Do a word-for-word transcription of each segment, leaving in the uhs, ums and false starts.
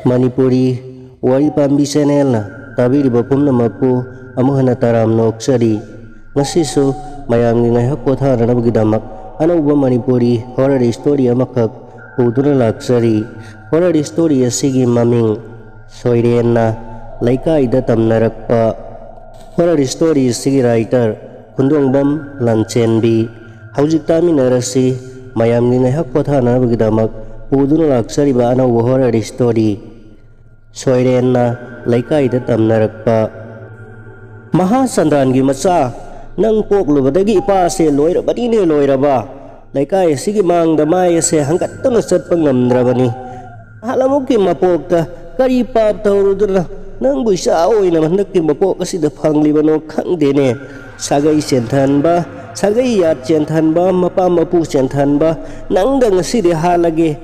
ꯃꯅꯤꯄꯨꯔꯤ ꯋꯥꯔꯤ ꯄꯥꯝꯕꯤ ꯆꯦꯅꯦꯜꯅ ꯇꯥꯕꯤꯔꯤꯕ ꯄꯨꯝꯅꯃꯛꯄꯨ ꯑꯃꯨꯛ ꯍꯟꯅ ꯇꯔꯥꯝꯅ ꯑꯣꯛꯆꯔꯤ꯫ ꯉꯁꯤꯁꯨ ꯃꯌꯥꯝꯒꯤ ꯉꯥꯏꯍꯥꯛ ꯄꯣꯊꯥꯅꯅꯕꯒꯤꯗꯃꯛ ꯑꯅꯧꯕ ꯃꯅꯤꯄꯨꯔꯤ ꯍꯣꯔꯔ ꯁ꯭ꯇꯣꯔꯤ ꯑꯃꯈꯛ ꯄꯨꯗꯨꯅ ꯂꯥꯛꯆꯔꯤ꯫ ꯍꯣꯔꯔ ꯁ꯭ꯇꯣꯔꯤ ꯑꯁꯤꯒꯤ ꯃꯃꯤꯡ ꯁꯣꯏꯔꯦꯟꯅ ꯂꯩꯀꯥꯏꯗ ꯇꯝꯅꯔꯛꯄ꯫ ꯍꯣꯔꯔ ꯁ꯭ꯇꯣꯔꯤ ꯑꯁꯤꯒꯤ ꯔꯥꯏꯇꯔ ꯈꯨꯟꯗꯣꯡꯕꯝ ꯂꯥꯟꯆꯦꯟꯕꯤ꯫ ꯍꯧꯖꯤꯛ ꯇꯥꯃꯤꯟꯅꯔꯁꯤ ꯃꯌꯥꯝꯒꯤ ꯉꯥꯏꯍꯥꯛ ꯄꯣꯊꯥꯅꯕꯒꯤꯗꯃꯛ ꯄꯨꯗꯨꯅ ꯂꯥꯛꯆꯔꯤꯕ ꯑꯅꯧꯕ ꯍꯣꯔꯔ ꯁ꯭ꯇꯣꯔꯤ꯫ ꯁꯣꯏꯔꯦꯟꯅ ꯂꯩꯀꯥꯏꯗ ꯇꯝꯅꯔꯛꯄ꯫ "ꯃꯍꯥ ꯁꯟꯗ꯭ꯔꯥꯟꯒꯤ ꯃꯆꯥ, ꯅꯪ ꯄꯣꯛꯂꯨꯕꯗꯒꯤ ꯏꯄꯥꯁꯦ ꯂꯣꯏꯔꯕꯅꯤꯅꯦ ꯂꯣꯏꯔꯕ꯫ ꯂꯩꯀꯥꯏ ꯑꯁꯤꯒꯤ ꯃꯥꯡꯗ ꯃꯥꯏ ꯑꯁꯦ ꯍꯪꯒꯠꯇꯨꯅ ꯆꯠꯄ ꯉꯝꯗ꯭ꯔꯕꯅꯤ꯫ ꯑꯍꯜ ꯑꯃꯨꯛꯀꯤ ꯃꯄꯣꯛꯇ ꯀꯔꯤ ꯄꯥꯞ ꯇꯧꯔꯨꯗꯨꯅ ꯅꯪꯕꯨ ꯏꯆꯥ ꯑꯣꯏꯅ ꯍꯟꯗꯛꯀꯤ ꯃꯄꯣꯛ ꯑꯁꯤꯗ ꯐꯪꯂꯤꯕꯅꯣ ꯈꯪꯗꯦꯅꯦ꯫ ꯁꯥꯒꯩ ꯆꯦꯟꯊꯍꯟꯕ, ꯁꯥꯒꯩ ꯌꯥꯠ ꯆꯦꯟꯊꯍꯟꯕ, ꯃꯄꯥ ꯃꯄꯨ ꯆꯦꯟꯊꯍꯟꯕ, ꯅꯪꯗ ꯉꯁꯤꯗꯤ ꯍꯥꯠꯂꯒꯦ"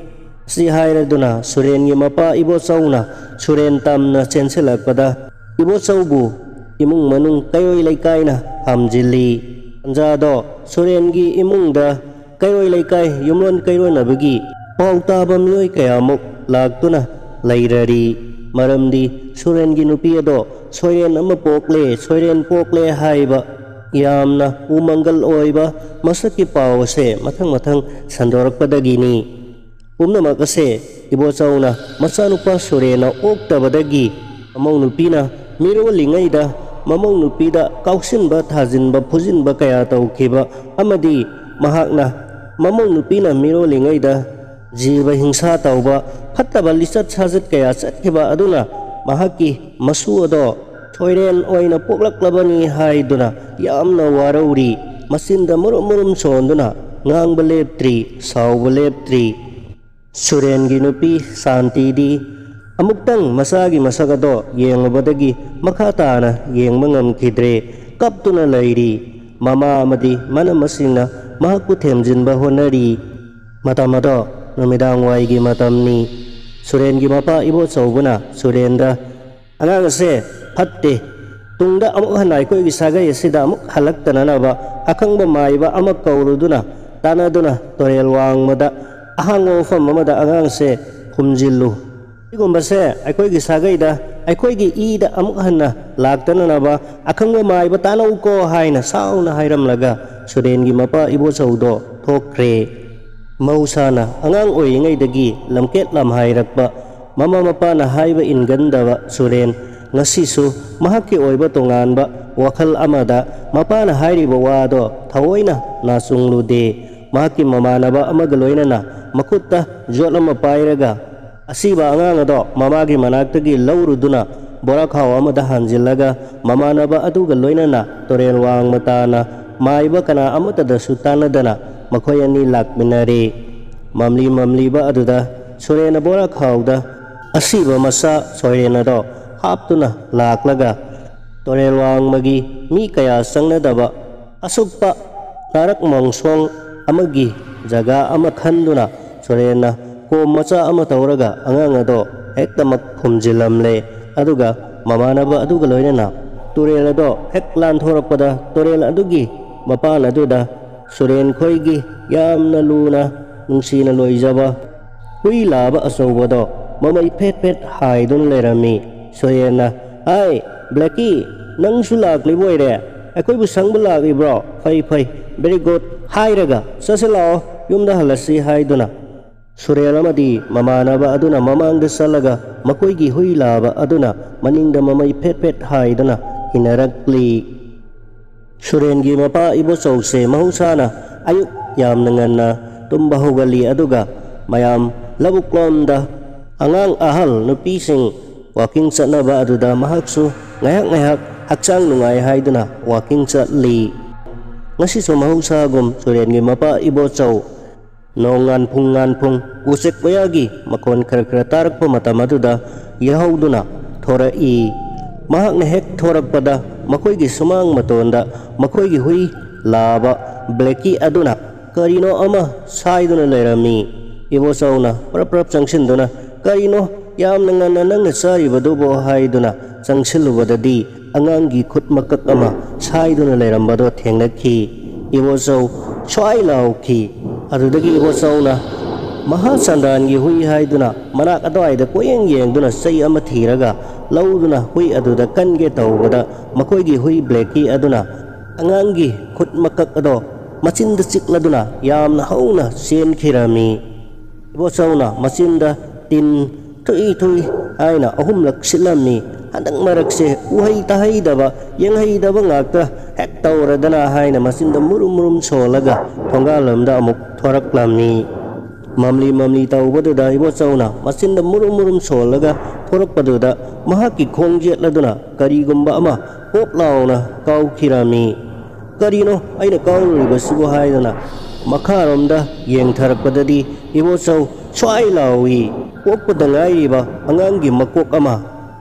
ꯑꯁꯤ ꯍꯥꯏꯔꯗꯨꯅ ꯁꯨꯔꯦꯟꯒꯤ ꯃꯄꯥ ꯏꯕꯣꯆꯧꯅ ꯁꯨꯔꯦꯟ ꯇꯝꯅ ꯆꯦꯟꯁꯤꯜꯂꯛꯄꯗ ꯏꯕꯣꯆꯧꯕꯨ ꯏꯃꯨꯡ ꯃꯅꯨꯡ ꯀꯩꯔꯣꯏ ꯂꯩꯀꯥꯏꯅ ꯍꯥꯝꯖꯤꯜꯂꯤ꯫ ꯇꯟꯖꯥꯗꯣ ꯁꯨꯔꯦꯟꯒꯤ ꯏꯃꯨꯡꯗ ꯀꯩꯔꯣꯏ ꯂꯩꯀꯥꯏ ꯌꯨꯝꯂꯣꯟ ꯀꯩꯔꯣꯟꯅꯕꯒꯤ ꯄꯥꯎ ꯇꯥꯕ ꯃꯤꯑꯣꯏ ꯀꯌꯥꯃꯨꯛ ꯂꯥꯛꯇꯨꯅ ꯂꯩꯔꯔꯤ꯫ ꯃꯔꯝꯗꯤ ꯁꯨꯔꯦꯟꯒꯤ ꯅꯨꯄꯤ ꯑꯗꯣ ꯁꯣꯏꯔꯦꯟ ꯑꯃ ꯄꯣꯛꯂꯦ, ꯁꯣꯏꯔꯦꯟ ꯄꯣꯛꯂꯦ ꯍꯥꯏꯕ ꯌꯥꯝꯅ ꯎꯃꯪꯒꯜ ꯑꯣꯏꯕ ꯃꯁꯛꯀꯤ ꯄꯥꯎ ꯑꯁꯦ ꯃꯊꯪ ꯃꯊꯪ ꯁꯟꯗꯣꯔꯛꯄꯗꯒꯤꯅꯤ꯫ ꯄꯨꯝꯅꯃꯛ ꯑꯁꯦ ꯏꯕꯣꯆꯧꯅ ꯃꯆꯥꯅꯨꯄꯥ ꯁꯨꯔꯦꯟꯅ ꯑꯣꯛꯇꯕꯗꯒꯤ ꯃꯃꯧ ꯅꯨꯄꯤꯅ ꯃꯤꯔꯣꯜꯂꯤꯉꯩꯗ ꯃꯃꯧ ꯅꯨꯄꯤꯗ ꯀꯥꯎꯁꯤꯟꯕ, ꯊꯥꯖꯤꯟꯕ, ꯐꯨꯖꯤꯟꯕ ꯀꯌꯥ ꯇꯧꯈꯤꯕ ꯑꯃꯗꯤ ꯃꯍꯥꯛꯅ ꯃꯃꯧ ꯅꯨꯄꯤꯅ ꯃꯤꯔꯣꯜꯂꯤꯉꯩꯗ ꯖꯤꯕ ꯍꯤꯡꯁꯥ ꯇꯧꯕ, ꯐꯠꯇꯕ ꯂꯤꯆꯠ ꯁꯥꯖꯠ ꯀꯌꯥ ꯆꯠꯈꯤꯕ ꯑꯗꯨꯅ ꯃꯍꯥꯛꯀꯤ ꯃꯁꯨ ꯑꯗꯣ ꯁꯣꯏꯔꯦꯟ ꯑꯣꯏꯅ ꯄꯣꯛꯂꯛꯂꯕꯅꯤ ꯍꯥꯏꯗꯨꯅ ꯌꯥꯝꯅ ꯋꯥꯔꯧꯔꯤ꯫ ꯃꯆꯤꯟꯗ ꯃꯨꯔꯨꯝ ꯃꯨꯔꯨꯝ ꯁꯣꯟꯗꯨꯅ ꯉꯥꯡꯕ ꯂꯦꯞꯇ꯭ꯔꯤ, ꯁꯥꯎꯕ ꯂꯦꯞꯇ꯭ꯔꯤ꯫ ꯁꯨꯔꯦꯟꯒꯤ ꯅꯨꯄꯤ ꯁꯥꯟꯇꯤꯗꯤ ꯑꯃꯨꯛꯇꯪ ꯃꯆꯥꯒꯤ ꯃꯁꯛ ꯑꯗꯣ ꯌꯦꯡꯂꯨꯕꯗꯒꯤ ꯃꯈꯥ ꯇꯥꯅ ꯌꯦꯡꯕ ꯉꯝꯈꯤꯗ꯭ꯔꯦ꯫ ꯀꯞꯇꯨꯅ ꯂꯩꯔꯤ꯫ ꯃꯃꯥ ꯑꯃꯗꯤ ꯃꯅꯝꯃꯁꯤꯡꯅ ꯃꯍꯥꯛꯄꯨ ꯊꯦꯝꯖꯤꯟꯕ ꯍꯣꯠꯅꯔꯤ꯫ ꯃꯇꯝ ꯑꯗꯣ ꯅꯨꯃꯤꯗꯥꯡ ꯋꯥꯏꯒꯤ ꯃꯇꯝꯅꯤ꯫ ꯁꯨꯔꯦꯟꯒꯤ ꯃꯄꯥ ꯏꯕꯣꯆꯧꯕꯅ ꯁꯨꯔꯦꯟꯗ, "ꯑꯉꯥꯡ ꯑꯁꯦ ꯐꯠꯇꯦ꯫ ꯇꯨꯡꯗ ꯑꯃꯨꯛ ꯍꯟꯅ ꯑꯩꯈꯣꯏꯒꯤ ꯁꯥꯒꯩ ꯑꯁꯤꯗ ꯑꯃꯨꯛ ꯍꯜꯂꯛꯇꯅꯅꯕ ꯑꯈꯪꯕ ꯃꯥꯏꯕ ꯑꯃ ꯀꯧꯔꯨꯗꯨꯅ ꯇꯥꯟꯅꯗꯨꯅ ꯇꯨꯔꯦꯜ ꯋꯥꯡꯃꯗ ꯑꯍꯥꯡꯕ ꯃꯐꯝ ꯑꯃꯗ ꯑꯉꯥꯡꯁꯦ ꯐꯨꯝꯖꯤꯜꯂꯨ꯫ ꯁꯤꯒꯨꯝꯕꯁꯦ ꯑꯩꯈꯣꯏꯒꯤ ꯁꯥꯒꯩꯗ, ꯑꯩꯈꯣꯏꯒꯤ ꯏꯗ ꯑꯃꯨꯛ ꯍꯟꯅ ꯂꯥꯛꯇꯅꯅꯕ ꯑꯈꯪꯕ ꯃꯥꯏꯕ ꯇꯥꯟꯅꯧꯀꯣ" ꯍꯥꯏꯅ ꯁꯥꯎꯅ ꯍꯥꯏꯔꯝꯂꯒ ꯁꯨꯔꯦꯟꯒꯤ ꯃꯄꯥ ꯏꯕꯣꯆꯧꯗꯣ ꯊꯣꯛꯈ꯭ꯔꯦ꯫ ꯃꯍꯧꯁꯥꯅ ꯑꯉꯥꯡ ꯑꯣꯏꯔꯤꯉꯩꯗꯒꯤ ꯂꯝꯀꯦꯠ ꯂꯝꯍꯥꯏꯔꯛꯄ, ꯃꯃꯥ ꯃꯄꯥꯅ ꯍꯥꯏꯕ ꯏꯟꯒꯟꯗꯕ ꯁꯨꯔꯦꯟ ꯉꯁꯤꯁꯨ ꯃꯍꯥꯛꯀꯤ ꯑꯣꯏꯕ ꯇꯣꯉꯥꯟꯕ ꯋꯥꯈꯜ ꯑꯃꯗ ꯃꯄꯥꯅ ꯍꯥꯏꯔꯤꯕ ꯋꯥꯗꯣ ꯊꯑꯣꯏꯅ ꯅꯥꯆꯨꯡꯂꯨꯗꯦ꯫ ꯃꯍꯥꯛꯀꯤ ꯃꯃꯥꯟꯅꯕ ꯑꯃꯒ ꯂꯣꯏꯅꯅ ꯃꯈꯨꯠꯇ ꯌꯣꯠ ꯑꯃ ꯄꯥꯏꯔꯒ ꯑꯁꯤꯕ ꯑꯉꯥꯡ ꯑꯗꯣ ꯃꯃꯥꯒꯤ ꯃꯅꯥꯛꯇꯒꯤ ꯂꯧꯔꯨꯗꯨꯅ ꯕꯣꯔꯥꯈꯥꯎ ꯑꯃꯗ ꯍꯥꯟꯖꯤꯜꯂꯒ ꯃꯃꯥꯟꯅꯕ ꯑꯗꯨꯒ ꯂꯣꯏꯅꯅ ꯇꯨꯔꯦꯜ ꯋꯥꯡꯃ ꯇꯥꯅ ꯃꯥꯏꯕ ꯀꯅꯥ ꯑꯃꯠꯇꯗꯁꯨ ꯇꯥꯟꯅꯗꯅ ꯃꯈꯣꯏ ꯑꯅꯤ ꯂꯥꯛꯃꯤꯟꯅꯔꯦ꯫ ꯃꯝꯂꯤ ꯃꯝꯂꯤꯕ ꯑꯗꯨꯗ ꯁꯨꯔꯦꯟꯅ ꯕꯣꯔꯥꯈꯥꯎꯗ ꯑꯁꯤꯕ ꯃꯆꯥ ꯁꯣꯏꯔꯦꯟ ꯑꯗꯣ ꯍꯥꯞꯇꯨꯅ ꯂꯥꯛꯂꯒ ꯇꯨꯔꯦꯜ ꯋꯥꯡꯃꯒꯤ ꯃꯤ ꯀꯌꯥ ꯆꯪꯅꯗꯕ ꯑꯁꯨꯛꯄ ꯅꯥꯔꯛ ꯃꯣꯡꯁꯣꯡ ꯑꯃꯒꯤ ꯖꯒꯥ ꯑꯃ ꯈꯟꯗꯨꯅ ꯁꯨꯔꯦꯟꯅ ꯀꯣꯝ ꯃꯆꯥ ꯑꯃ ꯇꯧꯔꯒ ꯑꯉꯥꯡ ꯑꯗꯣ ꯍꯦꯛꯇꯃꯛ ꯐꯨꯝꯖꯤꯜꯂꯝꯂꯦ꯫ ꯑꯗꯨꯒ ꯃꯃꯥꯟꯅꯕ ꯑꯗꯨꯒ ꯂꯣꯏꯅꯅ ꯇꯨꯔꯦꯜ ꯑꯗꯣ ꯍꯦꯛ ꯂꯥꯟꯊꯣꯔꯛꯄꯗ ꯇꯨꯔꯦꯜ ꯑꯗꯨꯒꯤ ꯃꯄꯥꯟ ꯑꯗꯨꯗ ꯁꯨꯔꯦꯟ ꯈꯣꯏꯒꯤ ꯌꯥꯝꯅ ꯂꯨꯅ ꯅꯨꯡꯁꯤꯅ ꯂꯣꯏꯖꯕ ꯍꯨꯏ ꯂꯥꯕ ꯑꯆꯧꯕꯗꯣ ꯃꯃꯩ ꯐꯦꯠ ꯐꯦꯠ ꯍꯥꯏꯗꯨꯅ ꯂꯩꯔꯝꯃꯤ꯫ ꯁꯨꯔꯦꯟꯅ, "ꯍꯥꯏ, ꯕ꯭ꯂꯦꯀꯤ, ꯅꯪꯁꯨ ꯂꯥꯛꯂꯤꯕ ꯑꯣꯏꯔꯦ꯫ ꯑꯩꯈꯣꯏꯕꯨ ꯁꯪꯕ ꯂꯥꯛꯂꯤꯕ꯭ꯔꯣ? ꯐꯩ, ꯐꯩ, very good ꯍꯥꯏꯔꯒ ꯆꯠꯁꯤ ꯂꯥꯛꯑꯣ, ꯌꯨꯝꯗ ꯍꯜꯂꯁꯤ" ꯍꯥꯏꯗꯨꯅ ꯁꯨꯔꯦꯟ ꯑꯃꯗꯤ ꯃꯃꯥꯟꯅꯕ ꯑꯗꯨꯅ ꯃꯃꯥꯡꯗ ꯆꯠꯂꯒ ꯃꯈꯣꯏꯒꯤ ꯍꯨꯏ ꯂꯥꯕ ꯑꯗꯨꯅ ꯃꯅꯤꯡꯗ ꯃꯃꯩ ꯐꯦꯠ ꯐꯦꯠ ꯍꯥꯏꯗꯨꯅ ꯏꯟꯅꯔꯛꯂꯤ꯫ ꯁꯨꯔꯦꯟꯒꯤ ꯃꯄꯥ ꯏꯕꯣꯆꯧꯁꯦ ꯃꯍꯧꯁꯥꯅ ꯑꯌꯨꯛ ꯌꯥꯝꯅ ꯉꯟꯅ ꯇꯨꯝꯕ ꯍꯧꯒꯠꯂꯤ, ꯑꯗꯨꯒ ꯃꯌꯥꯝ ꯂꯧꯕꯨꯛꯂꯣꯝꯗ ꯑꯉꯥꯡ ꯑꯍꯜ ꯅꯨꯄꯤꯁꯤꯡ ꯋꯥꯀꯤꯡ ꯆꯠꯅꯕ ꯑꯗꯨꯗ ꯃꯍꯥꯛꯁꯨ ꯉꯥꯏꯍꯥꯛ ꯉꯥꯏꯍꯥꯛ ꯍꯛꯆꯥꯡ ꯅꯨꯡꯉꯥꯏ ꯍꯥꯏꯗꯨꯅ ꯋꯥꯀꯤꯡ ꯆꯠꯂꯤ꯫ ꯉꯁꯤꯁꯨ ꯃꯍꯧꯁꯥꯒꯨꯝ ꯁꯨꯔꯦꯟꯒꯤ ꯃꯄꯥ ꯏꯕꯣꯆꯧ ꯅꯣꯡ ꯉꯥꯟꯐꯨꯡ ꯉꯥꯟꯐꯨꯡ ꯎꯆꯦꯛ ꯋꯥꯌꯥꯒꯤ ꯃꯈꯣꯟ ꯈꯔ ꯈꯔ ꯇꯥꯔꯛꯄ ꯃꯇꯝ ꯑꯗꯨꯗ ꯌꯥꯍꯧꯗꯨꯅ ꯊꯣꯔꯛꯏ꯫ ꯃꯍꯥꯛꯅ ꯍꯦꯛ ꯊꯣꯔꯛꯄꯗ ꯃꯈꯣꯏꯒꯤ ꯁꯨꯃꯥꯡ ꯃꯇꯣꯟꯗ ꯃꯈꯣꯏꯒꯤ ꯍꯨꯏ ꯂꯥꯕ ꯕ꯭ꯂꯦꯀꯤ ꯑꯗꯨꯅ ꯀꯔꯤꯅꯣ ꯑꯃ ꯁꯥꯏꯗꯨꯅ ꯂꯩꯔꯝꯃꯤ꯫ ꯏꯕꯣꯆꯧꯅ ꯄ꯭ꯔꯞ ꯄ꯭ꯔꯞ ꯆꯪꯁꯤꯟꯗꯨꯅ, "ꯀꯔꯤꯅꯣ ꯌꯥꯝꯅ ꯉꯟꯅ ꯅꯪꯅ ꯆꯥꯔꯤꯕꯗꯨꯕꯣ?" ꯍꯥꯏꯗꯨꯅ ꯆꯪꯁꯤꯜꯂꯨꯕꯗꯗꯤ ꯑꯉꯥꯡꯒꯤ ꯈꯨꯠ ꯃꯀꯛ ꯑꯃ ꯁꯥꯏꯗꯨꯅ ꯂꯩꯔꯝꯕꯗꯣ ꯊꯦꯡꯅꯈꯤ꯫ ꯏꯕꯣꯆꯧ ꯁ꯭ꯋꯥꯏ ꯂꯥꯎꯈꯤ꯫ ꯑꯗꯨꯗꯒꯤ ꯏꯕꯣꯆꯧꯅ ꯃꯍꯥ ꯁꯟꯗꯥꯟꯒꯤ ꯍꯨꯏ ꯍꯥꯏꯗꯨꯅ ꯃꯅꯥꯛ ꯑꯗꯨꯋꯥꯏꯗ ꯀꯣꯏꯌꯦꯡ ꯌꯦꯡꯗꯨꯅ ꯆꯩ ꯑꯃ ꯊꯤꯔꯒ ꯂꯧꯗꯨꯅ ꯍꯨꯏ ꯑꯗꯨꯗ ꯀꯟꯒꯦ ꯇꯧꯕꯗ, ꯃꯈꯣꯏꯒꯤ ꯍꯨꯏ ꯕ꯭ꯂꯦꯛꯀꯤ ꯑꯗꯨꯅ ꯑꯉꯥꯡꯒꯤ ꯈꯨꯠ ꯃꯀꯛ ꯑꯗꯣ ꯃꯆꯤꯟꯗ ꯆꯤꯛꯂꯗꯨꯅ ꯌꯥꯝꯅ ꯍꯧꯅ ꯆꯦꯟꯈꯤꯔꯝꯃꯤ꯫ ꯏꯕꯣꯆꯧꯅ ꯃꯆꯤꯟꯗ ꯇꯤꯟ "ꯊꯨꯏ ꯊꯨꯏ" ꯍꯥꯏꯅ ꯑꯍꯨꯝꯂꯛ ꯁꯤꯠꯂꯝꯃꯤ꯫ "ꯍꯟꯗꯛ ꯃꯔꯛꯁꯦ ꯎꯍꯩ ꯇꯥꯍꯩꯗꯕ, ꯌꯦꯡꯍꯩꯗꯕ ꯉꯥꯛꯇ ꯍꯦꯛ ꯇꯧꯔꯗꯅ" ꯍꯥꯏꯅ ꯃꯆꯤꯟꯗ ꯃꯨꯔꯨꯝ ꯃꯨꯔꯨꯝ ꯁꯣꯜꯂꯒ ꯊꯣꯡꯒꯥꯜꯂꯣꯝꯗ ꯑꯃꯨꯛ ꯊꯣꯔꯛꯂꯝꯃꯤ꯫ ꯃꯝꯂꯤ ꯃꯝꯂꯤ ꯇꯧꯕꯗꯨꯗ ꯏꯕꯣꯆꯧꯅ ꯃꯆꯤꯟꯗ ꯃꯨꯔꯨꯝ ꯃꯨꯔꯨꯝ ꯁꯣꯜꯂꯒ ꯊꯣꯔꯛꯄꯗꯨꯗ, ꯃꯍꯥꯛꯀꯤ ꯈꯣꯡ ꯌꯦꯠꯂꯗꯨꯅ ꯀꯔꯤꯒꯨꯝꯕ ꯑꯃ ꯄꯣꯞ ꯂꯥꯎꯅ ꯀꯥꯎꯈꯤꯔꯝꯃꯤ꯫ "ꯀꯔꯤꯅꯣ ꯑꯩꯅ ꯀꯥꯎꯔꯨꯔꯤꯕꯁꯤꯕꯨ?" ꯍꯥꯏꯗꯨꯅ ꯃꯈꯥꯔꯣꯝꯗ ꯌꯦꯡꯊꯔꯛꯄꯗꯗꯤ, ꯏꯕꯣꯆꯧ ꯁ꯭ꯋꯥꯏ ꯂꯥꯎꯏ꯫ ꯄꯣꯛꯄꯗ ꯉꯥꯏꯔꯤꯕ ꯑꯉꯥꯡꯒꯤ ꯃꯀꯣꯛ ꯑꯃ